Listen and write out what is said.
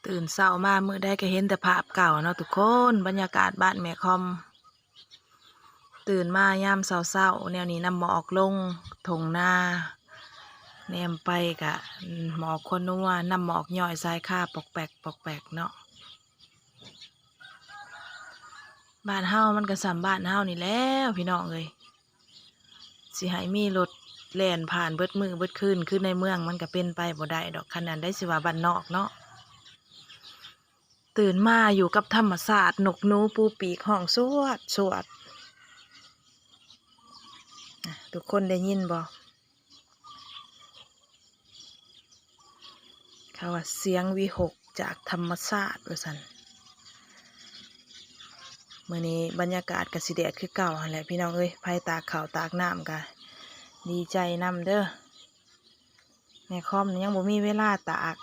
ຕື່ນເຊົ້າມາມື້ໃດກໍເຫັນແຕ່ພາບເກົ່າເນາະທຸກຄົນ, ບັນຍາກາດບ້ານແມ່ຄອມ. ຕື່ນມາຍາມເຊົ້າໆແນວນີ້, ນ້ຳໝອກລົງທົ່ງນາ, ແນມໄປກະໝອກຄົວນົວ, ນ້ຳໝອກຍ້ອຍສາຍຄາປອກແປກປອກແປກເນາະ. ບ້ານເຮົາມັນກໍສ່ຳບ້ານເຮົານີ້ແຫຼ້ວພີ່ນ້ອງເອີຍ, ຊິໃຫ້ມີລົດແລ່ນຜ່ານເບິດມື້ເບິດຄືນຄືໃນເມືອງ ມັນກໍເປັນໄປບໍ່ໄດ້ດອກ, ຄັນນັ້ນໄດ້ຊິວ່າບ້ານນອກເນາະ. ຕື່ນມາຢູ່ກັບທຳມະຊາດ, ນົກໜູປູປີກຮ້ອງສວດສວດ. ອ່ະ ທຸກຄົນໄດ້ຍິນບໍ່? ເຂົາວ່າສຽງວິຫົກຈາກທຳມະຊາດວ່າຊັ້ນ. ມື້ນີ້ບັນຍາກາດກໍຊິແດດຄືເກົ່າຫັ້ນແຫຼະພີ່ນ້ອງເອີຍ, ໃຜຕາກເຂົ້າຕາກນ້ຳກໍດີໃຈນຳເດີ້. ແມ່ຄອມຍັງບໍ່ມີເວລາຕາກ,